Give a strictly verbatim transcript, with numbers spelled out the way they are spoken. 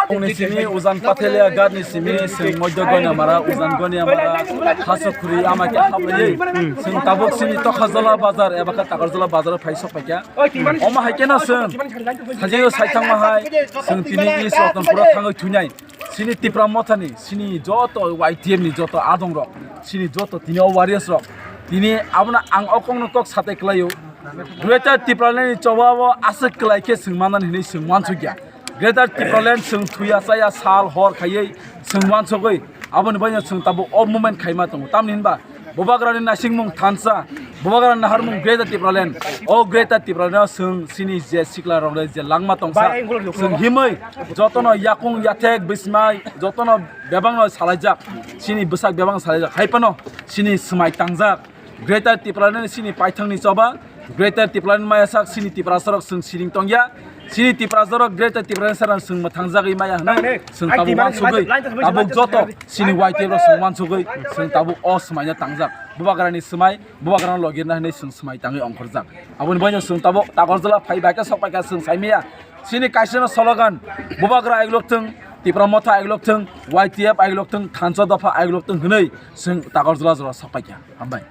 Phungni simi Ujan Pathelia Ghat ni simi chwng Moidya Goniamara, Ujan Goniamara, Hasokhuri ama khe hablaiwi chwng tabuk chini Tokhajala bazar eba khe Takarjala bazar o phai sok paikha. Omo hai kheno chwng sajagwi sai thangma hai chwng tini East Ratanpura thangwi thuinai. Chini Tipra Mothani, chini joto Y T F ni joto adongrok, chini joto tini o warriors rok, tini abono ang o kokno kok satai kwlaio. Greater Tipraland ni choba o aswk kwlai khe chwng manani hinwi chwng uansukya. Greater Tipraland chwng thuya chaya sal hor khaiwi chwng uansugwi aboni baino chwng tabuk o movement khaima tongo. Tamni hinba Bubagrani naisingmung thansa, Bubagrani naharmung Greater Tipraland. O Greater Tipraland o chwng chini je sikla rok je langma tongsa, chwng himwi jotono yakung yathek bismai jotono bebakno salaijak, chini bwsak bebakno salaijak, hai phano chini swmai tangjak. Greater Tipraland chini paithangni choba, Greater Tipraland maya sak chini Tiprasa rok chwng siring tongya. Chini Tiprasa rok Greater Tipraland sana chwng mwthangjagwi maya hwnwi chwng tabuk uansugwi, tabuk joto chini Y T F rok chwng uansugwi chwng tabuk o swmaino tangjak. Bubagrani swmai, Bubagrano logirna hwnwi chwng swmai tangwi ongkhorjak. Aboni baino chwng tabuk Takarjala phai bai khe sok pai kha chwng sai maya. Chini kaisano slogan, Bubagra aiglok thwng, Tipra Motha aiglok thwng, Y T F aiglok thwng, Thansa Dopha aiglok thwng hwnwi chwng Takarjala jora sok pai kha. Hambai.